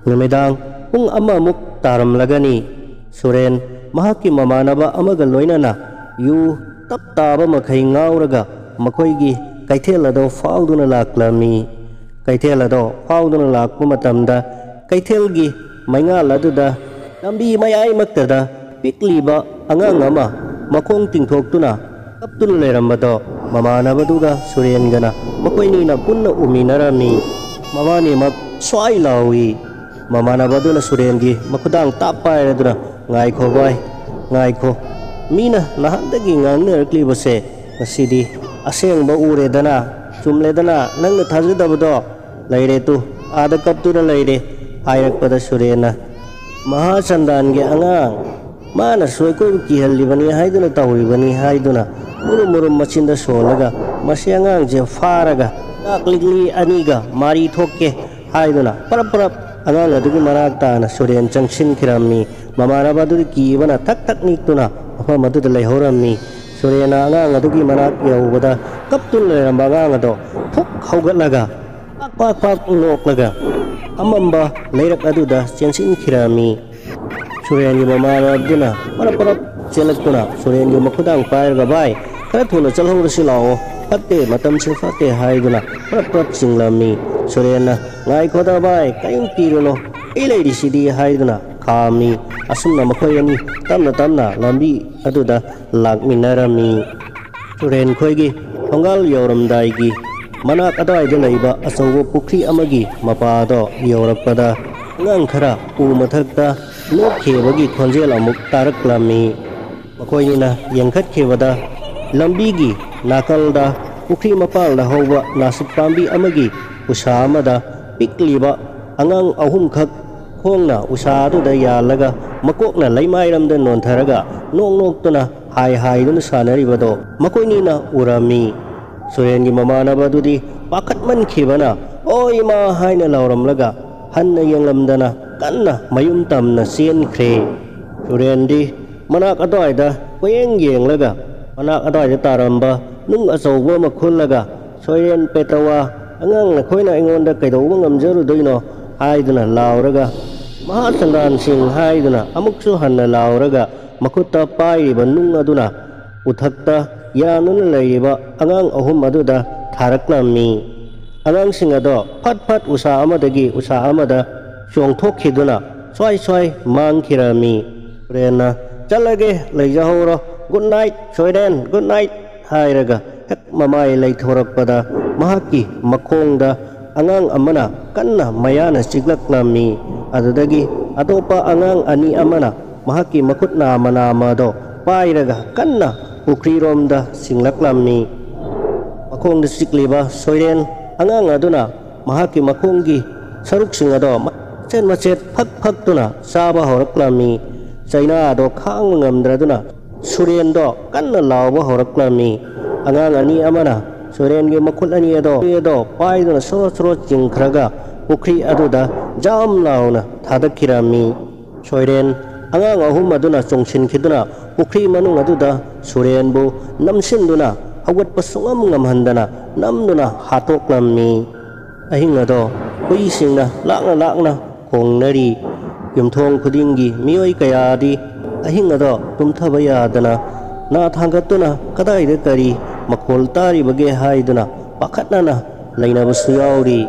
ꯅꯨꯃꯤꯗꯥꯡ ꯄꯨꯡ ꯑꯃꯃꯨꯛ ꯇꯥꯔꯝꯂꯒꯅꯤ꯫ ꯁꯨꯔꯦꯟ ꯃꯍꯥꯛꯀꯤ ꯃꯃꯥꯟꯅꯕ ꯑꯃꯒ ꯂꯣꯏꯅꯅ ꯌꯨ ꯇꯞ ꯇꯥꯕ ꯃꯈꯩ ꯉꯥꯎꯔꯒ ꯃꯈꯣꯏꯒꯤ ꯀꯩꯊꯦꯜ ꯑꯗꯨ ꯐꯥꯎꯗꯨꯅ ꯂꯥꯛꯂꯝꯃꯤ꯫ ꯀꯩꯊꯦꯜ ꯑꯗꯣ ꯐꯥꯎꯗꯨꯅ ꯂꯥꯛꯄ ꯃꯇꯝꯗ ꯀꯩꯊꯦꯜꯒꯤ ꯃꯩꯉꯥꯜ ꯑꯗꯨꯗ ꯂꯝꯕꯤ ꯃꯌꯥꯏꯃꯛꯇꯗ ꯄꯤꯛꯂꯤꯕ ꯑꯉꯥꯡ ꯑꯃ ꯃꯈꯣꯡ ꯇꯤꯡꯊꯣꯛꯇꯨꯅ ꯀꯞꯇꯨꯅ ꯂꯩꯔꯝꯕꯗꯣ ꯃꯃꯥꯟꯅꯕꯗꯨꯒ ꯁꯨꯔꯦꯟꯒꯅ ꯃꯈꯣꯏꯅꯤꯅ ꯄꯨꯟꯅ ꯎꯃꯤꯟꯅꯔꯝꯃꯤ꯫ ꯃꯕꯥꯅꯤꯃꯛ ꯁ꯭ꯋꯥꯏ ꯂꯥꯎꯏ꯫ ꯃꯃꯥꯟꯅꯕꯗꯨꯅ ꯁꯨꯔꯦꯟꯒꯤ ꯃꯈꯨꯗꯥꯡ ꯇꯥꯞ ꯄꯥꯏꯔꯗꯨꯅ, "ꯉꯥꯏꯈꯣ ꯚꯥꯏ, ꯉꯥꯏꯈꯣ꯫ ꯃꯤꯅ ꯅꯍꯥꯟꯗꯒꯤ ꯉꯥꯡꯅꯔꯛꯂꯤꯕꯁꯦ ꯉꯁꯤꯗꯤ ꯑꯁꯦꯡꯕ ꯎꯔꯦꯗꯅ, ꯆꯨꯝꯂꯦꯗꯅ, ꯅꯪꯅ ꯊꯥꯖꯗꯕꯗꯣ꯫ ꯂꯩꯔꯦ ꯇꯨ, ꯑꯥꯗ ꯀꯞꯇꯨꯅ ꯂꯩꯔꯦ" ꯍꯥꯏꯔꯛꯄꯗ ꯁꯨꯔꯦꯟꯅ, "ꯃꯍꯥꯆꯟꯗꯥꯟꯒꯤ ꯑꯉꯥꯡ, ꯃꯥꯅꯁꯨ ꯑꯩꯈꯣꯏꯕꯨ ꯀꯤꯍꯜꯂꯤꯕꯅꯤ ꯍꯥꯏꯗꯨꯅ ꯇꯧꯔꯤꯕꯅꯤ" ꯍꯥꯏꯗꯨꯅ ꯃꯨꯔꯨꯝ ꯃꯨꯔꯨꯝ ꯃꯆꯤꯟꯗ ꯁꯣꯜꯂꯒ, "ꯃꯁꯤ ꯑꯉꯥꯡꯁꯦ ꯐꯥꯔꯒ ꯆꯥꯛ ꯂꯤꯛꯂꯤ ꯑꯅꯤꯒ ꯃꯔꯤ ꯊꯣꯛꯀꯦ" ꯍꯥꯏꯗꯨꯅ ꯄꯔꯞ ꯄꯔꯞ ꯑꯉꯥꯡ ꯑꯗꯨꯒꯤ ꯃꯅꯥꯛ ꯇꯥꯅ ꯁꯨꯔꯦꯟ ꯆꯪꯁꯤꯟꯈꯤꯔꯝꯃꯤ꯫ ꯃꯃꯥꯟꯅꯕ ꯑꯗꯨꯗꯤ ꯀꯤꯕꯅ ꯊꯛ ꯊꯛ ꯅꯤꯛꯇꯨꯅ ꯃꯐꯝ ꯑꯗꯨꯗ ꯂꯩꯍꯧꯔꯝꯃꯤ꯫ ꯁꯨꯔꯦꯟꯅ ꯑꯉꯥꯡ ꯑꯗꯨꯒꯤ ꯃꯅꯥꯛ ꯌꯧꯕꯗ ꯀꯞꯇꯨꯅ ꯂꯩꯔꯝꯕ ꯑꯉꯥꯡ ꯑꯗꯣ ꯐꯨꯛ ꯍꯧꯒꯠꯂꯒ ꯄꯥꯛ ꯄꯥꯛ ꯄꯥꯛ ꯅꯣꯛꯂꯒ ꯑꯃꯝꯕ ꯂꯩꯔꯛ ꯑꯗꯨꯗ ꯆꯦꯟꯁꯤꯟꯈꯤꯔꯝꯃꯤ꯫ ꯁꯨꯔꯦꯟꯒꯤ ꯃꯃꯥꯟꯅꯕꯗꯨꯅ ꯄꯔꯞ ꯄꯔꯞ ꯆꯦꯜꯂꯛꯇꯨꯅ ꯁꯨꯔꯦꯟꯒꯤ ꯃꯈꯨꯗꯥꯡ ꯄꯥꯏꯔꯒ, "ꯚꯥꯏ, ꯈꯔ ꯊꯨꯅ ꯆꯠꯍꯧꯔꯁꯤ ꯂꯥꯛꯑꯣ, ꯐꯠꯇꯦ, ꯃꯇꯝꯁꯦ ꯐꯠꯇꯦ" ꯍꯥꯏꯗꯨꯅ ꯄꯔꯞ ꯄꯔꯞ ꯆꯤꯡꯂꯝꯃꯤ꯫ ꯁꯨꯔꯦꯟꯅ "ꯉꯥꯏꯈꯣꯗ ꯚꯥꯏ, ꯀꯔꯤꯝ ꯀꯤꯔꯨꯅꯨ, ꯑꯩ ꯂꯩꯔꯤꯁꯤꯗꯤ" ꯍꯥꯏꯗꯨꯅ ꯈꯥꯝꯃꯤ꯫ ꯑꯁꯨꯝꯅ ꯃꯈꯣꯏ ꯑꯅꯤ ꯇꯞꯅ ꯇꯞꯅ ꯂꯝꯕꯤ ꯑꯗꯨꯗ ꯂꯥꯛꯃꯤꯟꯅꯔꯝꯃꯤ꯫ ꯁꯨꯔꯦꯟ ꯈꯣꯏꯒꯤ ꯊꯣꯡꯒꯥꯜ ꯌꯧꯔꯝꯗꯥꯏꯒꯤ ꯃꯅꯥꯛ ꯑꯗꯨꯋꯥꯏꯗ ꯂꯩꯕ ꯑꯆꯧꯕ ꯄꯨꯈ꯭ꯔꯤ ꯑꯃꯒꯤ ꯃꯄꯥꯗꯣ ꯌꯧꯔꯛꯄꯗ, ꯑꯉꯥꯡ ꯈꯔ ꯎ ꯃꯊꯛꯇ ꯅꯣꯛꯈꯤꯕꯒꯤ ꯈꯣꯟꯖꯦꯜ ꯑꯃꯨꯛ ꯇꯥꯔꯛꯂꯝꯃꯤ꯫ ꯃꯈꯣꯏꯅꯤꯅ ꯌꯦꯡꯈꯠꯈꯤꯕꯗ, ꯂꯝꯕꯤꯒꯤ ꯅꯥꯀꯜꯗ ꯄꯨꯈ꯭ꯔꯤ ꯃꯄꯥꯜꯗ ꯍꯧꯕ ꯅꯥꯁꯤꯛ ꯄꯥꯝꯕꯤ ꯑꯃꯒꯤ ꯎꯁꯥ ꯑꯃꯗ ꯄꯤꯛꯂꯤꯕ ꯑꯉꯥꯡ ꯑꯍꯨꯝꯈꯛ ꯈꯣꯡꯅ ꯎꯁꯥ ꯑꯗꯨꯗ ꯌꯥꯜꯂꯒ, ꯃꯀꯣꯛꯅ ꯂꯩꯃꯥꯏꯔꯝꯗ ꯅꯣꯟꯊꯔꯒ, ꯅꯣꯛ ꯅꯣꯛꯇꯨꯅ ꯍꯥꯏ ꯍꯥꯏꯗꯨꯅ ꯁꯥꯟꯅꯔꯤꯕꯗꯣ ꯃꯈꯣꯏꯅꯤꯅ ꯎꯔꯝꯃꯤ꯫ ꯁꯨꯔꯦꯟꯒꯤ ꯃꯃꯥꯟꯅꯕ ꯑꯗꯨꯗꯤ ꯄꯥꯈꯠꯃꯟꯈꯤꯕꯅ "ꯑꯣ ꯏꯃꯥ" ꯍꯥꯏꯅ ꯂꯥꯎꯔꯝꯂꯒ, ꯍꯟꯅ ꯌꯦꯡꯂꯝꯗꯅ ꯀꯟꯅ ꯃꯌꯨꯝ ꯇꯝꯅ ꯆꯦꯟꯈ꯭ꯔꯦ꯫ ꯁꯨꯔꯦꯟꯗꯤ ꯃꯅꯥꯛ ꯑꯗꯨꯋꯥꯏꯗ ꯀꯣꯏꯌꯦꯡ ꯌꯦꯡꯂꯒ, ꯃꯅꯥꯛ ꯑꯗꯨꯋꯥꯏꯗ ꯇꯥꯔꯝꯕ ꯅꯨꯡ ꯑꯆꯧꯕ ꯑꯃ ꯈꯨꯜꯂꯒ, "ꯁꯣꯏꯔꯦꯟ ꯄꯦꯇꯋꯥ, ꯑꯉꯥꯡ ꯅꯈꯣꯏꯅ ꯑꯩꯉꯣꯟꯗ ꯀꯩꯗꯧꯕ ꯉꯝꯖꯔꯨꯗꯣꯏꯅꯣ?" ꯍꯥꯏꯗꯨꯅ ꯂꯥꯎꯔꯒ, "ꯃꯍꯥ ꯁꯪꯒꯥꯟꯁꯤꯡ" ꯍꯥꯏꯗꯨꯅ ꯑꯃꯨꯛꯁꯨ ꯍꯟꯅ ꯂꯥꯎꯔꯒ, ꯃꯈꯨꯠꯇ ꯄꯥꯏꯔꯤꯕ ꯅꯨꯡ ꯑꯗꯨꯅ ꯎꯊꯛꯇ ꯌꯥꯟꯗꯨꯅ ꯂꯩꯔꯤꯕ ꯑꯉꯥꯡ ꯑꯍꯨꯝ ꯑꯗꯨꯗ ꯊꯥꯔꯛꯂꯝꯃꯤ꯫ ꯑꯉꯥꯡꯁꯤꯡ ꯑꯗꯣ ꯐꯠ ꯐꯠ ꯎꯁꯥ ꯑꯃꯗꯒꯤ ꯎꯁꯥ ꯑꯃꯗ ꯆꯣꯡꯊꯣꯛꯈꯤꯗꯨꯅ ꯁ꯭ꯋꯥꯏ ꯁ꯭ꯋꯥꯏ ꯃꯥꯡꯈꯤꯔꯝꯃꯤ꯫ ꯁꯨꯔꯦꯟꯅ "ꯆꯠꯂꯒꯦ, ꯂꯩꯖꯍꯧꯔꯣ, ꯒꯨꯗ ꯅꯥꯏꯠ ꯁꯣꯏꯔꯦꯟ, ꯒꯨꯗ ꯅꯥꯏꯠ" ꯍꯥꯏꯔꯒ ꯍꯦꯛ ꯃꯃꯥꯏ ꯂꯩꯊꯣꯔꯛꯄꯗ, ꯃꯍꯥꯛꯀꯤ ꯃꯈꯣꯡꯗ ꯑꯉꯥꯡ ꯑꯃꯅ ꯀꯟꯅ ꯃꯌꯥꯅ ꯆꯤꯛꯂꯛꯂꯝꯃꯤ꯫ ꯑꯗꯨꯗꯒꯤ ꯑꯇꯣꯞꯄ ꯑꯉꯥꯡ ꯑꯅꯤ ꯑꯃꯅ ꯃꯍꯥꯛꯀꯤ ꯃꯈꯨꯠ ꯅꯥꯝꯃ ꯅꯥꯝꯃ ꯑꯗꯣ ꯄꯥꯏꯔꯒ ꯀꯟꯅ ꯄꯨꯈ꯭ꯔꯤꯔꯣꯝꯗ ꯁꯤꯡꯂꯛꯂꯝꯃꯤ꯫ ꯃꯈꯣꯡꯗ ꯆꯤꯛꯂꯤꯕ ꯁꯣꯏꯔꯦꯟ ꯑꯉꯥꯡ ꯑꯗꯨꯅ ꯃꯍꯥꯛꯀꯤ ꯃꯈꯣꯡꯒꯤ ꯁꯔꯨꯛꯁꯤꯡ ꯑꯗꯣ ꯃꯆꯦꯠ ꯃꯆꯦꯠ ꯐꯛ ꯐꯛꯇꯨꯅ ꯆꯥꯕ ꯍꯧꯔꯛꯂꯝꯃꯤ꯫ ꯆꯩꯅꯥ ꯑꯗꯣ ꯈꯥꯡꯕ ꯉꯝꯗ꯭ꯔꯗꯨꯅ ꯁꯨꯔꯦꯟꯗꯣ ꯀꯟꯅ ꯂꯥꯎꯕ ꯍꯧꯔꯛꯂꯝꯃꯤ꯫ ꯑꯉꯥꯡ ꯑꯅꯤ ꯑꯃꯅ ꯁꯨꯔꯦꯟꯒꯤ ꯃꯈꯨꯠ ꯑꯅꯤ ꯑꯗꯣ, ꯑꯗꯣ ꯄꯥꯏꯗꯨꯅ ꯁꯣꯔꯣ ꯁꯣꯔꯣ ꯆꯤꯡꯈ꯭ꯔꯒ ꯄꯨꯈ꯭ꯔꯤ ꯑꯗꯨꯗ ꯖꯥꯝ ꯂꯥꯎꯅ ꯊꯥꯗꯈꯤꯔꯝꯃꯤ꯫ ꯁꯣꯏꯔꯦꯟ ꯑꯉꯥꯡ ꯑꯍꯨꯝ ꯑꯗꯨꯅ ꯆꯣꯡꯁꯤꯟꯈꯤꯗꯨꯅ ꯄꯨꯈ꯭ꯔꯤ ꯃꯅꯨꯡ ꯑꯗꯨꯗ ꯁꯨꯔꯦꯟꯕꯨ ꯅꯝꯁꯤꯟꯗꯨꯅ ꯍꯧꯒꯠꯄ ꯁꯨꯡꯉꯝ ꯉꯝꯍꯟꯗꯅ ꯅꯝꯗꯨꯅ ꯍꯥꯠꯇꯣꯛꯂꯝꯃꯤ꯫ ꯑꯍꯤꯡ ꯑꯗꯣ ꯍꯨꯏꯁꯤꯡꯅ ꯂꯥꯛꯅ ꯂꯥꯛꯅ ꯈꯣꯡꯅꯔꯤ꯫ ꯌꯨꯝꯊꯣꯡ ꯈꯨꯗꯤꯡꯒꯤ ꯃꯤꯑꯣꯏ ꯀꯌꯥꯗꯤ ꯑꯍꯤꯡ ꯑꯗꯣ ꯇꯨꯝꯊꯕ ꯌꯥꯗꯅ ꯅꯥ ꯊꯥꯡꯒꯠꯇꯨꯅ ꯀꯗꯥꯏꯗ ꯀꯔꯤ ꯃꯈꯣꯜ ꯇꯥꯔꯤꯕꯒꯦ ꯍꯥꯏꯗꯨꯅ ꯄꯥꯈꯠꯅꯅ ꯂꯩꯅꯕꯁꯨ ꯌꯥꯎꯔꯤ꯫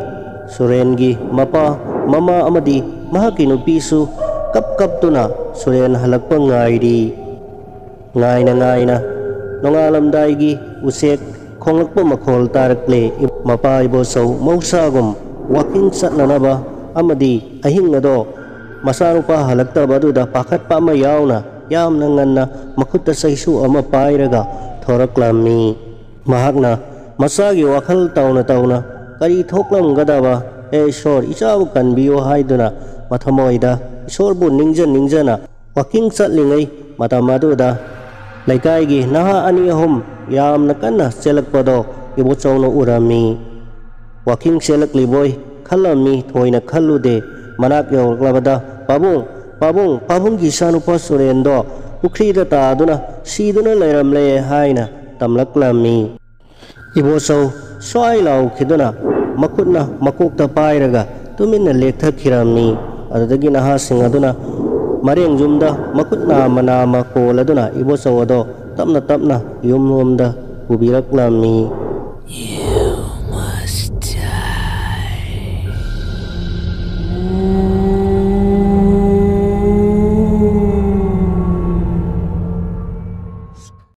ꯁꯨꯔꯦꯟꯒꯤ ꯃꯄꯥ, ꯃꯃꯥ ꯑꯃꯗꯤ ꯃꯍꯥꯛꯀꯤ ꯅꯨꯄꯤꯁꯨ ꯀꯞ ꯀꯞꯇꯨꯅ ꯁꯨꯔꯦꯟ ꯍꯜꯂꯛꯄ ꯉꯥꯏꯔꯤ꯫ ꯉꯥꯏꯅ ꯉꯥꯏꯅ ꯅꯣꯡꯉꯥꯜꯂꯝꯗꯥꯏꯒꯤ ꯎꯆꯦꯛ ꯈꯣꯡꯂꯛꯄ ꯃꯈꯣꯜ ꯇꯥꯔꯛꯂꯦ꯫ ꯃꯄꯥ ꯏꯕꯣꯆꯧ ꯃꯍꯧꯁꯥꯒꯨꯝ ꯋꯥꯀꯤꯡ ꯆꯠꯅꯅꯕ ꯑꯃꯗꯤ ꯑꯍꯤꯡ ꯑꯗꯣ ꯃꯆꯥꯅꯨꯄꯥ ꯍꯜꯂꯛꯇꯕ ꯑꯗꯨꯗ ꯄꯥꯈꯠꯄ ꯑꯃ ꯌꯥꯎꯅ ꯌꯥꯝꯅ ꯉꯟꯅ ꯃꯈꯨꯠꯇ ꯆꯩꯁꯨ ꯑꯃ ꯄꯥꯏꯔꯒ ꯊꯣꯔꯛꯂꯝꯃꯤ꯫ ꯃꯍꯥꯛꯅ ꯃꯆꯥꯒꯤ ꯋꯥꯈꯜ ꯇꯧꯅ ꯇꯧꯅ ꯀꯔꯤ ꯊꯣꯛꯂꯝꯒꯗꯕ, "ꯍꯦ ꯏꯁꯣꯔ, ꯏꯆꯥꯕꯨ ꯀꯟꯕꯤꯌꯨ" ꯍꯥꯏꯗꯨꯅ ꯃꯊꯃꯣꯏꯗ ꯏꯁꯣꯔꯕꯨ ꯅꯤꯡꯖ ꯅꯤꯡꯖꯅ ꯋꯥꯀꯤꯡ ꯆꯠꯂꯤꯉꯩ ꯃꯇꯝ ꯑꯗꯨꯗ ꯂꯩꯀꯥꯏꯒꯤ ꯅꯍꯥ ꯑꯅꯤ ꯑꯍꯨꯝ ꯌꯥꯝꯅ ꯀꯟꯅ ꯆꯦꯜꯂꯛꯄꯗꯣ ꯏꯕꯣꯆꯧꯅ ꯎꯔꯝꯃꯤ꯫ ꯋꯥꯀꯤꯡ ꯆꯦꯜꯂꯛꯂꯤꯕꯣꯏ ꯈꯜꯂꯝꯃꯤ, ꯊꯣꯏꯅ ꯈꯜꯂꯨꯗꯦ꯫ ꯃꯅꯥꯛ ꯌꯧꯔꯛꯂꯕꯗ, "ꯄꯥꯕꯨꯡ, ꯄꯥꯕꯨꯡ, ꯄꯥꯕꯨꯡꯒꯤ ꯏꯆꯥꯅꯨꯄꯥ ꯁꯨꯔꯦꯟꯗꯣ ꯄꯨꯈ꯭ꯔꯤꯗ ꯇꯥꯗꯨꯅ ꯁꯤꯗꯨꯅ ꯂꯩꯔꯝꯂꯦ" ꯍꯥꯏꯅ ꯇꯝꯂꯛꯂꯝꯃꯤ꯫ ꯏꯕꯣꯆꯧ ꯁ꯭ꯋꯥꯏ ꯂꯥꯎꯈꯤꯗꯨꯅ ꯃꯈꯨꯠꯅ ꯃꯀꯣꯛꯇ ꯄꯥꯏꯔꯒ ꯇꯨꯃꯤꯟꯅ ꯂꯦꯛꯊꯈꯤꯔꯝꯃꯤ꯫ ꯑꯗꯨꯗꯒꯤ ꯅꯍꯥꯁꯤꯡ ꯑꯗꯨꯅ ꯃꯔꯦꯡ ꯌꯨꯝꯗ ꯃꯈꯨꯠ ꯅꯥꯝꯃ ꯅꯥꯝꯃ ꯀꯣꯜꯂꯗꯨꯅ ꯏꯕꯣꯆꯧ ꯑꯗꯣ ꯇꯞꯅ ꯇꯞꯅ ꯌꯨꯝꯂꯣꯝꯗ ꯄꯨꯕꯤꯔꯛꯂꯝꯃꯤ꯫